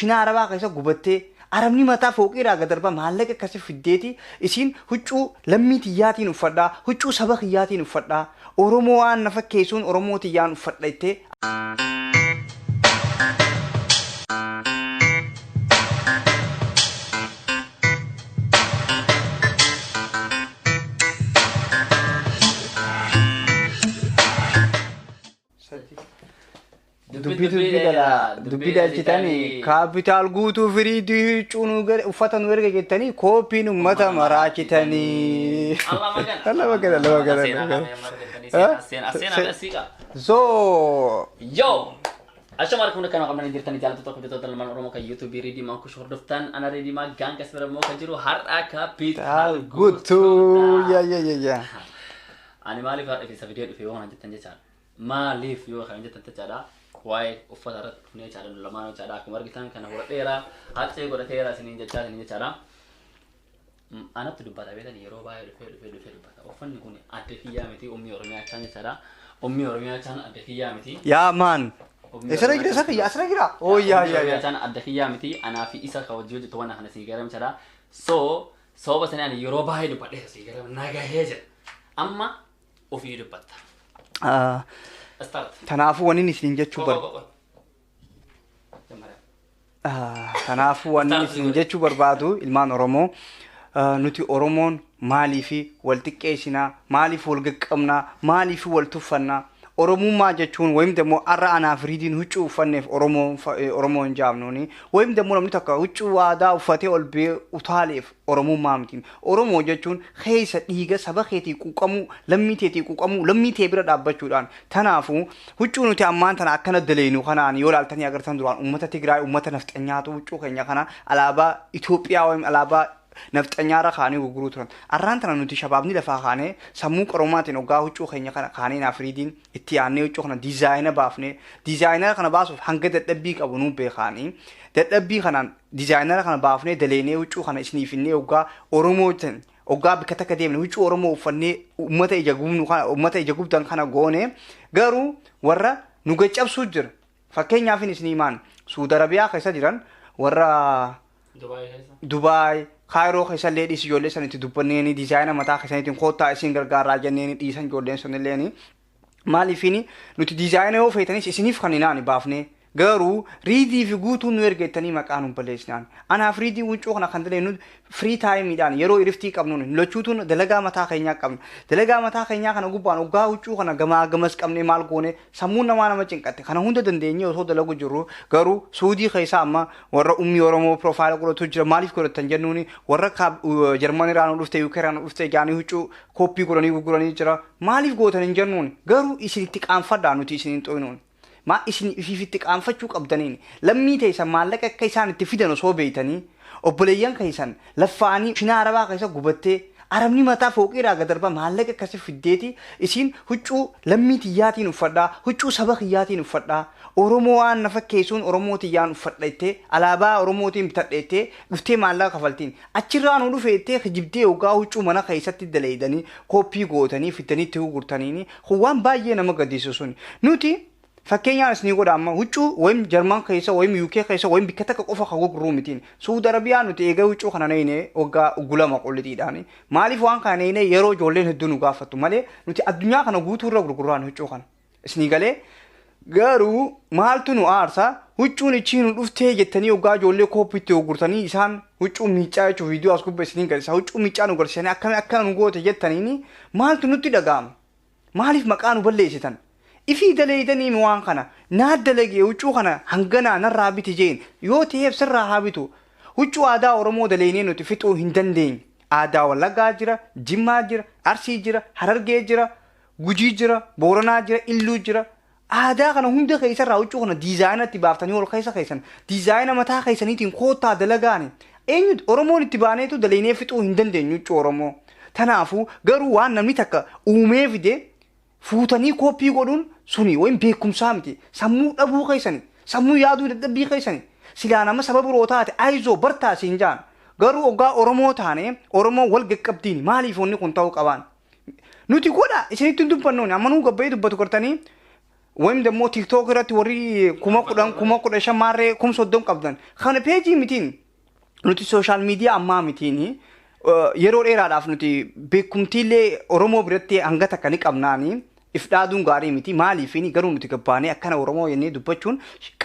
Shinaa Arabaa keessa gubattee Arabni mataa fooqiirraa gad darba maallaqa akkasi fiddeeti isiin huccuu lammii tiyyaatiin uffadhaa, huccuu saba kiyyaatiin uffadhaa, Oromoo waan na fakkeessuun Oromoo tiyyaan uffadha jettee. Dubbii dubbii dhala dubbii dhalchitanii kaapitaal guutuu firii huccuu nu gale uffata nu erga jettanii kooppiin ummata maraachitanii. Allah magana Allah magana. So Yo! Ashama harka kana qabnanii jirtanii jaallattoota hordoftoota lamaan Oromoo kan YouTube Riidimaa Kush hordoftan, ana Riidimaa Gaangas bira immoo kan jiru har'a kaapitaal guutuu, ya ya ya ya. Ani maaliif har'a isa fidee dhufe yoo kana jettan jechaadha. Maaliif yoo kana jettan jechaadha. Waa'ee uffata irratti dhufnee jechaadha, nu lamaan jechaadha. Akkuma argitan kana godhadheera. Haccee godhateera isiniin jechaa isiniin jechaadha. Anatti dubbata beekan, yeroo baay'ee dhufee dhufee dhufee dubbata. Uffanni kun adda kiyyaa miti, ummii Oromiyaa jechaan jechaadha. Ummii Oromiyaa jechaan adda kiyyaa miti. Yaa maan. Eessarra jira? Isa kiyya asirra jira. Oh, yaa yaa yaa. Jechaan adda kiyyaa miti, anaa fi isa ka hojii hojjetu waan kana sii gara jechaadha. So sababa sanii ani yeroo baay'ee dubbadhee sii gara nagahee jira. Amma ofii dubbatta. Start. Kanaafuu wanni isin jechuu bar Kanaafuu wanni isin jechuu barbaadu, ilmaan Oromoo, nuti Oromoon maaliif wal xiqqeessinaa, maaliif wal qaqqabnaa, maaliif wal tuffannaa? Oromummaa jechuun wayim immoo har'a anaaf Riidiin huccuu uffanneef Oromoo hin jaamnuuni. Wayim immoo namni tokko huccuu aadaa uffatee ol ba'ee utaaleef Oromummaa miti. Oromoo jechuun keessa dhiiga saba keetii quuqamuu, lammii teetii quuqamuu, lammii tee bira dhaabbachuudhaan. Kanaafuu huccuu nuti ammaan tana akkana daleenu kanaan yoo ilaaltanii agartan, duraan uummata Tigraay, uummata nafxanyaatu huccuu keenya kana alaabaa Itoophiyaa wayim alaabaa nafxanyaarra kaanii gurguruu turan. Arraan tana nuti shabaabni lafaa kaanee sammuu qaromaatiin hoggaa huccuu keenya kana kaanee naaf Riidiin itti yaadnee huccuu kana diizaayina baafnee, diizaayinara kana baasuuf hanga dadhabbii qabu nuu beekaanii, dadhabbii kanaan diizaayinara kana baafnee daleenee huccuu kana isiniif innee hoggaa Oromoo ta'an hoggaa bakka takka deemne huccuu Oromoo uffannee uummata ija gubnu kana, uummata ija gubdan kana goone, garuu warra nu gaccabsuu jira. Fakkeenyaaf isin himaan, Suudi Arabiyaa keessa jiran, warra Dubaay keessa. Dubaay, Kaayiroo keessa illee dhiisi, ijoollee san itti dubbanneeni diizaayina mataa keessaniitiin koottaa isin gargaaraa jenneeni dhiisan ijoolleen sun illeeni. Maaliifini nuti diizaayina yoo feetanis isiniif kan hinaani baafnee, garuu Riidii fi Guutuun nu ergeettanii maqaa nu balleessinaan. Anaaf Riidii huccuu kana kan daleennu free timeiidhaan, yeroo iriftii qabnuun, lachuutuun dalagaa mataa keenyaa qabna. Dalagaa mataa keenyaa kana gubbaan hoggaa huccuu kana gamaa gamas qabnee maal goone, sammuun namaa nama cinqatte. Kana hunda dandeenyee osoo dalagu jirru, garuu Suudii keessaa amma warra ummii Oromoo profile godhatu jira. Maaliif godhatan jennuuni, warra Jarman irraa nu dhufte, UK irraa nu dhufte jaanii huccuu kooppii godhanii gurguranii jira. Maaliif gootan hin jennuuni, garuu isin itti qaanfadhaa, nuti isin hin xuynuuni. Maa isin ifiif itti qaanfachuu qabdaniin lammii teessan maallaqa akka isaan itti fidan osoo beeytanii, obboleeyyan keessan laffaanii shinaa Arabaa keessa gubattee Arabni mataa fooqiirraa gad darba maallaqa akkasi fiddeeti isiin huccuu lammii tiyyaatiin uffadhaa, huccuu saba kiyyaatiin uffadhaa, Oromoo waan na fakkeessuun Oromoo tiyyaan uffadha jettee, alaabaa Oromootiin bitadha jettee dhuftee maallaqa kafaltiin achirraa nu dhufe jettee kijibdee hoggaa huccuu mana keessatti daleeydanii kooppii gootanii fiddanii itti gurgurtaniini, kun waan baay'ee nama gaddisiisu. Suni nuti fakkeenyaan isinii godha, amma huccuu wayim Jarman keessa wayim UK keessa wayim bikka takka qofa kan gurguruu mitiin. Suudi Arabiyaa nuti eega huccuu kana neeyne waggaa gulama qullixiidhaani. Maaliif waan kana neeyne? Yeroo ijoolleen hedduu nu gaafattu malee nuti addunyaa kana guutuu irra gurgurraan huccuu kana isinii galee. Garuu maaltu nu aarsa? Huccuun ichii nu dhuftee jettanii hoggaa ijoollee kooppiitti gurgurtanii, isaan huccuu miiccaa jechuun viidiyoo as gubbaa isiniin gadhiisa, huccuu miiccaa nu garsiisanii akkami akka nu goote jettaniini maaltu nutti dhaga'ama? Maaliif maqaa nu balleessitan? Ifii daleeydanii waan kana naa dalagee huccuu kana hanganaa narraa biti jeen yoo ta'eef sirraa haa bitu. Huccuu aadaa Oromoo daleeynee nuti fixuu hin dandeenye. Aadaa Wallaggaa jira, Jimmaa jira, Arsii jira, Harargee jira, Gujii jira, Booranaa jira, Illuu jira. Aadaa kana hunda keessarraa huccuu kana diizaayinatti baaftanii ol keessa keessan diizaayina mataa keessaniitiin koottaa dalagaani. Eenyu Oromoon itti baaneetu daleeynee fixuu hin dandeenyu huccuu Oromoo. Tanaafuu garuu waan namni takka uumee fide fuutanii kooppii godhuun suni wayim beekumsaa miti. Sammuu dhabuu keessani, sammuu yaaduu dadhabbii keessani. Silaa nama saba biroo taate ayizoo bartaa siin jaan. Garuu hoggaa Oromoo taane Oromoo wal gaqqabdiini maaliif wanni kun ta'uu qabaan? Nuti godha isinitti hin dubbannuuni, amma nuu gabbayee dubbatu gartanii. Wayim dammoo TikTok irratti warri 10,000 15,000 maarree 30,000 qabdan. Kana peejii mitiin nuti social media ammaa mitiin yeroo dheeraadhaaf nuti beekumtiillee Oromoo biratti hanga takka ni qabnaani. If dhaaduun gaarii miti maaliifini garuu nuti gabbaanee akkana Oromoo jennee dubbachuun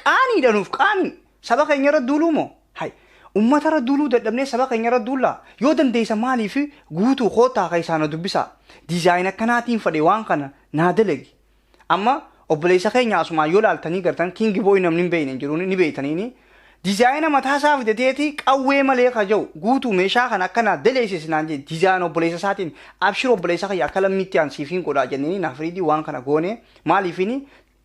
qaaniidha nuuf qaanii. Saba keenya irra duuluu moo? Hai. Uummata irra duuluu dadhabnee saba keenya irra duullaa? Yoo dandeessa maaliif guutuu kootaa keessaa na dubbisaa? Design akkanaatiin fadhe waan kana naa dalagi. Amma obboleessa keenya asumaan yoo laaltanii gartan King Boy namni hin beekne hin jiru ni beektaniini. Design mataa isaa fidateeti qawwee malee ka jiru guutuu meeshaa kana akkanaa daleessisinaan jedhe design obboleessa isaatiin abshir obboleessa kiyya akka lammiitti aan siifiin godhaa jennee naafriidii waan kana goone maaliifini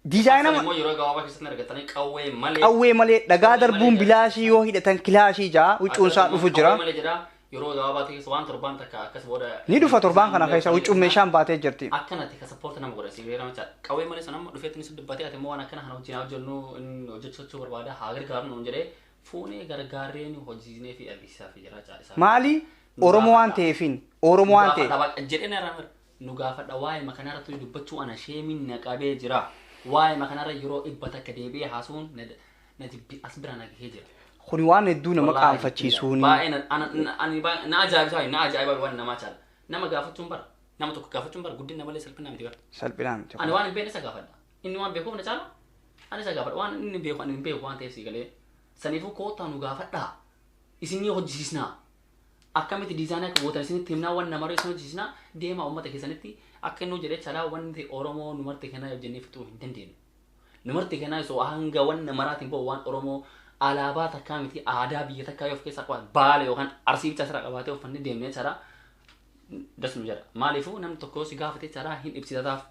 design Immoo yeroo gabaabaa keessatti argatanii qawwee malee. Qawwee malee dhagaa darbuun bilaashii yoo hidhatan kilaashii jaa huccuun isaa dhufu jira. Qawwee malee jedha yeroo gabaabaa keessa waan torbaan takka akkas booda. Ni dhufa torbaan kana keessa huccuun meeshaan baatee jirti. Akkanatti ka support nama godha si beera macha qawwee malee sana dhufeetti ni dubbatee ati immoo waan akkana kana hojii hojjennu inni hojjechuu barbaada haa gargaaru nuun jedhee fuunee gargaarreen hojiinee fi argisiisaa fi jira caalisaa. Maali Oromoo waan ta'eefin Oromoo waan ta'eef. Jedhee na nu gaafadha waa'ee makanarratti dubbachuu ana sheemiin na qabee jira. Waa'ee makanarra yeroo 100 deebi'ee haasuun na jibbi as bira na gahee jira. Kuni waan hedduu nama qaanfachiisuuni. Baay'ee na ajaa'ibsaa na ajaa'iba waan namaa caala. Nama gaafachuun bara nama tokko gaafachuun bara guddina malee salphina miti bara. Salphina miti. Ani waan hin beekne isa gaafadha. Inni waan beekuuf na caala. Ani isa gaafadha waan inni beeku ani hin beeku waan ta'eef si galee. Saniifuu koottaa nu gaafadhaa. Isinii hojjisiisnaa. Akkamitti design akka gootan isinitti himnaa waan namarra isin hojjisiisnaa deemaa uummata keessanitti akka inni jedhee caalaa wanti Oromoo numarti kennaa jennee fixuu hin dandeenyu. Numarti kennaa osoo hanga waan namaraatiin bahu waan Oromoo alaabaa takkaa miti aadaa biyya takkaa yoo of keessaa qabaate baala yookaan arsii bicha asirraa qabaatee uffannee deemnee caalaa das nu jedha. Maaliifuu namni tokko si gaafatee caalaa hin ibsitataaf.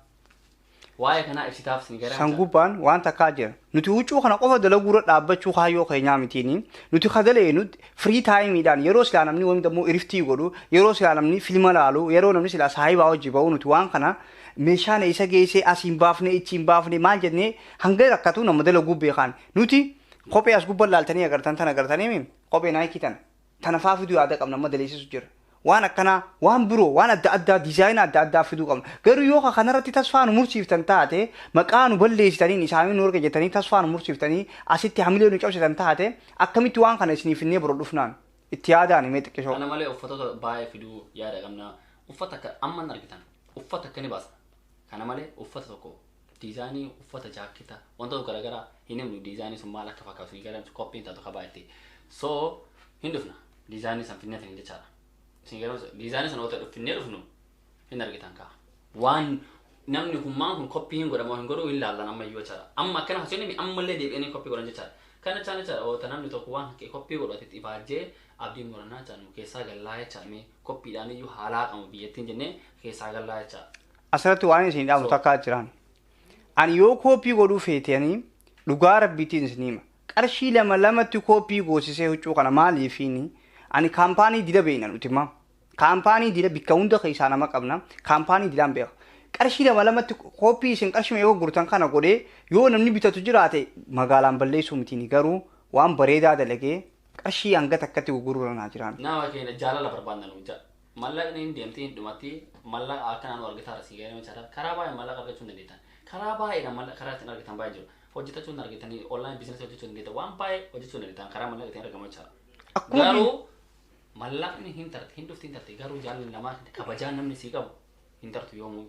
Waa'ee kanaa ibsitaaf si gara. Sangubbaan waan takkaa jira. Nuti huccuu kana qofa dalaguura dhaabbachuu kaayyoo keenyaa mitiini. Nuti kadalee nuti free timeidhaan yeroo silaa namni wanti immoo iriftii godhu, yeroo silaa namni filma laalu, yeroo namni silaa saayibaa hojii ba'u nuti waan kana meeshaan isa geessee asiin baafne ichiin baafne maal jennee hanga rakkatu nama dalaguu beekan. Nuti kophee as gubbaan laaltanii agartan tana agartanii kophee Nike tana. Tana faa fiduu yaada qabna amma daleessisu jira. Waan akkanaa waan biroo waan adda addaa design adda addaa fiduu qabna. Garuu yoo kanarratti tasfaa nu mursiiftan taate maqaa nu balleessitanii isaanii nu erga jettanii tasfaa nu mursiiftanii asitti hamilee nu cabsitan taate akkamitti waan kana isiniif finnee biroo dhufnaan itti yaadaan himee xiqqishoo. Kana malee uffatoota baay'ee fiduu yaada qabna. Uffata akka amma hin argitan uffata akka ni baasa. Kana malee uffata tokko design uffata jaakketa wantoota garaagaraa hin himnu design sun maal akka fakkaatu gara qophiin taatu qabaa itti. So hin dhufna design san finnee hin jechaadha. Design sana otoo finnee dhufnu hin argitan kaa. Waan namni kun maan kun koppii hin godhamu hin godhu hin laallan ammayyuu jechaadha. Amma akkana haasofni ammallee deebi'anii koppii godhan jechaadha. Kana jechaadha jechaadha oota namni tokko waan koppii godhatetti ifaajjee abdii murannaa jechaadha nu keessaa gallaa jechaadha koppiidhaan iyyuu haalaa qabu biyyattiin jennee keessaa gallaa jechaadha. Asirratti waan isin dhaamu takkaa jiran. Ani yoo koppii godhuu feetanii dhugaa rabbiitiin isin hima. Qarshii 2-2tti koppii goosisee huccuu kana maaliifiini? Ani kaampaanii dida beekna nuti immoo. Kaampaanii dida bikka hunda keessaa nama qabna. Kaampaanii didaan beeka. Qarshii 2-2tti koppii isin qarshii meeqa gurgurtan kana godhee yoo namni bitatu jiraate magaalaan balleessuu mitiin garuu waan bareedaa dalagee qarshii hanga takkatti gurguruu naa jiraan. Nama keenya jaalala barbaadna nu jaa. Mallaqni hin deemtee hin dhumatti mallaqa akka naannoo argataa rasii galee jechaadha. Karaa baay'ee mallaqa argachuu hin dandeettan. Karaa baay'eedhaan mallaqa karaa ittiin argatan baay'ee jiru. Hojjetachuu hin argatanii online business hojjechuu hin dandeettan. Waan baay'ee hojjechuu hin dandeettan karaa mallaqa ittiin argamu jechaadha. Garuu mallaqni hin tarte hin dhufti hin tarte garuu jaalalli namaa kabajaa namni sii qabu hin tartu yoomuu.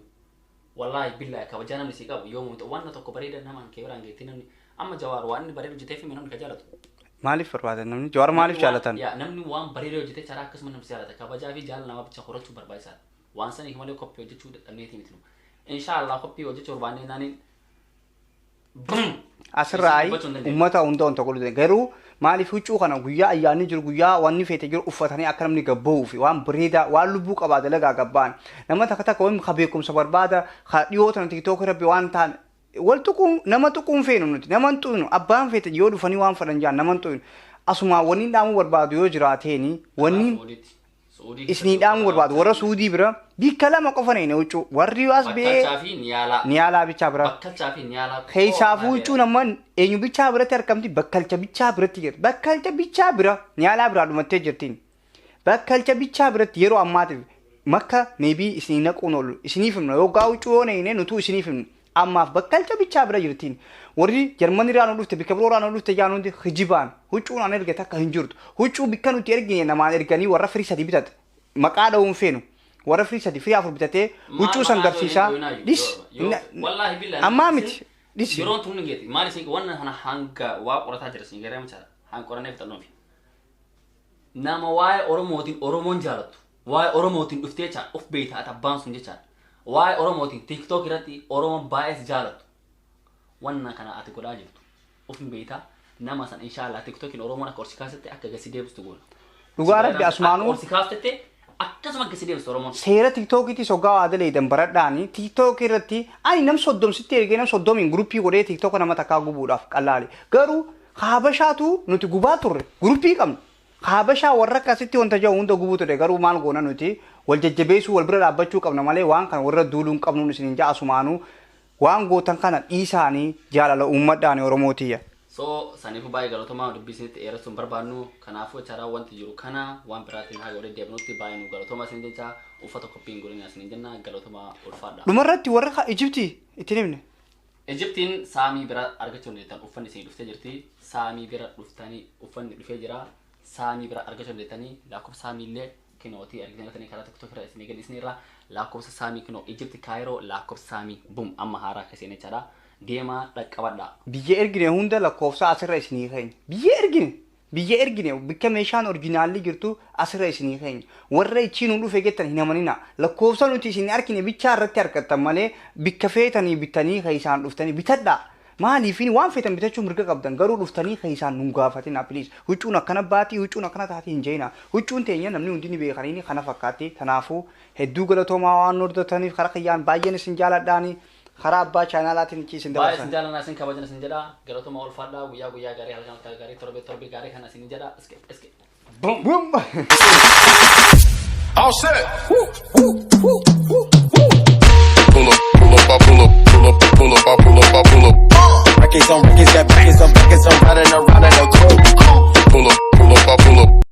Wallaahi billaahi kabajaa namni sii qabu yoomuu waan tokko bareeda namaan kee biraan geetti namni amma Jawaar waan inni bareeda hojjetee fi namni ka jaalatu. Maaliif barbaadan namni Jawaar maaliif jaalatan? Namni waan bareeda hojjetee karaa akkasuma namni jaalata kabajaa fi jaalala namaa bicha horachuu barbaachisaadha. Waan saniif malee koppii hojjechuu dadhabneeti miti nu. Inshaallah koppii hojjechuu barbaannee naaniin bum. Asirraa uummata hunda wanta godhu garuu maaliif huccuu kana guyyaa ayyaanni jiru guyyaa wanni feete jiru uffatanii akka namni gabba'uu fi waan bareedaa waan lubbuu qabaa dalagaa gabba'an nama takka takka wayim ka beekumsa barbaada ka dhiyoo tana TikTok irratti waan ta'an wal tuquun nama tuquun feenu nuti nama hin tuqnu abbaan feete yoo dhufanii waan fedhan jaan nama hin tuqnu asuma wanni dhaamuu barbaadu yoo jiraateeni wanni isinii dhaamuu barbaadu warra Suudii bira bikka lama qofa neene huccuu warri as bee Bakkalchaa fi niyaalaa. Niyaalaa bichaa bira. Bakkalchaa fi niyaalaa. Keessaafuu huccuun amma eenyu bichaa biratti argamti bakkalcha bichaa biratti jirti. Bakkalcha bichaa bira niyaalaa biraa dhumattee jirtiin. Bakkalcha bichaa biratti yeroo ammaatiif makka meebii isinii naquun oolu isiniif himna yoo gaa huccuu yoo neene nutuu isiniif himna. Ammaaf bakkalcha bichaa bira jirtiin. Warri Jarmanii irraa nu dhufte, bikka biroo irraa nu dhufte jaan hundi hijibaan huccuun an erge takka hin jirtu. Huccuu bikka nuti ergine namaan erganii warra firii sadi bitate. Maqaa dha'uun feenu. Warra firii sadi, firii afur bitatee huccuu san garsiisaa. Dhis. Wallaahi billahi. Ammaa miti. Dhis. Yeroon tun hin geeti. Maal isin wannan kana hanga waa qorataa jira isin garee machaadha. Hanga qorannee fixannuufi. Nama waa'ee Oromootiin Oromoon jaalattu. Waa'ee Oromootiin dhuftee jechaadha. Of beektaa ati abbaan sun jechaadha. Waa'ee Oromootiin TikTok irratti Oromoon baay'ee si jaalattu. Wanna kana ati godhaa jirtu. Of hin beektaa. Nama san inshaallah TikTokiin Oromoon akka horsi kaasatte akka gasi deebistu goona. Dhugaa Rabbi asumaanuu. Horsi kaasatte akkasuma gasi deebistu Oromoon. Seera TikTokiitis hoggaa waa daleeydan baradhaani. TikTok irratti ani nam 30 sitti ergee, nam 30n groupii godhee TikTok nama takkaa gubuudhaaf qallaali. Garuu Habashaatu nuti gubaa turre, groupii qabna. Habashaa warra akkasitti wanta jiru hunda gubuu ture. Garuu maal goona, nuti wal jajjabeessuu, wal bira dhaabbachuu qabna malee waan kana warra duuluu hin qabnuun isiniin ja'a. Asumaanuu waan gootan kana dhiisaanii jaalala uummadhaani, Oromootiyya. So saniifuu baay'ee galatoomaa, dubbii isinitti dheeressuu hin barbaannu. Kanaafuu jechaadha, wanti jiru kana waan biraatiin haga walitti deebinutti baay'ee nu galatoomaa isin jecha, uffata qophii hin godhin isin jenna, galatoomaa, ulfaadha. Dhumarratti warra Ijiptii ittiin himne. Ijiptiin Saamii bira argachuu dandeettan, uffanni isinii dhuftee jirti. Saamii bira dhuftanii uffanni dhufee jira. Saamii bira argachuu dandeettanii, lakkoofsa Saamii illee kinootii argitanii karaa tokko tokko irra isinii gadi isinii irraa lakkoofsa Saamii kinoo Ijipti Kaayiroo, lakkoofsa Saamii bum amma haaraa akka isin jechaadha. Deemaa dhaqqabadha. Biyya ergine hunda lakkoofsa asirra isinii keenya. Biyya ergine. Biyya ergine bikka meeshaan originalli jirtu asirra isinii keenya. Warra ichii nu dhufe jettan hin amanina. Lakkoofsa nuti isin argine bichaa irratti argattan malee bikka feetanii bitanii keessaan dhuftanii bitadhaa. Maaliifin waan feetan bitachuu mirga qabdan, garuu dhuftanii keessaan nun gaafatina, please. Huccuun akkana baatii, huccuun akkana taatii hin jeena. Huccuun teenya namni hundi ni beekanii kana fakkaatti. Kanaafuu hedduu galatoomaa waan hordotaniif, karaa kiyyaan baay'een isin jaaladhaani. Karaa abbaa channelaatiin isin Baay'ee isin dabarsan. jaalladha, isin kabajan isin jedha. Galatoomaa, ulfaadha. Guyyaa guyyaa gaarii, halkan halkan gaarii, torbee torbee gaarii kana isin jedha. Iske iske. Boom. Boom. All set. Woo, woo, woo, woo, woo. Pull up, pull up, I pull up, pull up, pull up, I pull up, I pull up. Records on records, got records on records, I'm riding around in a coupe. Pull up, pull up, I pull up.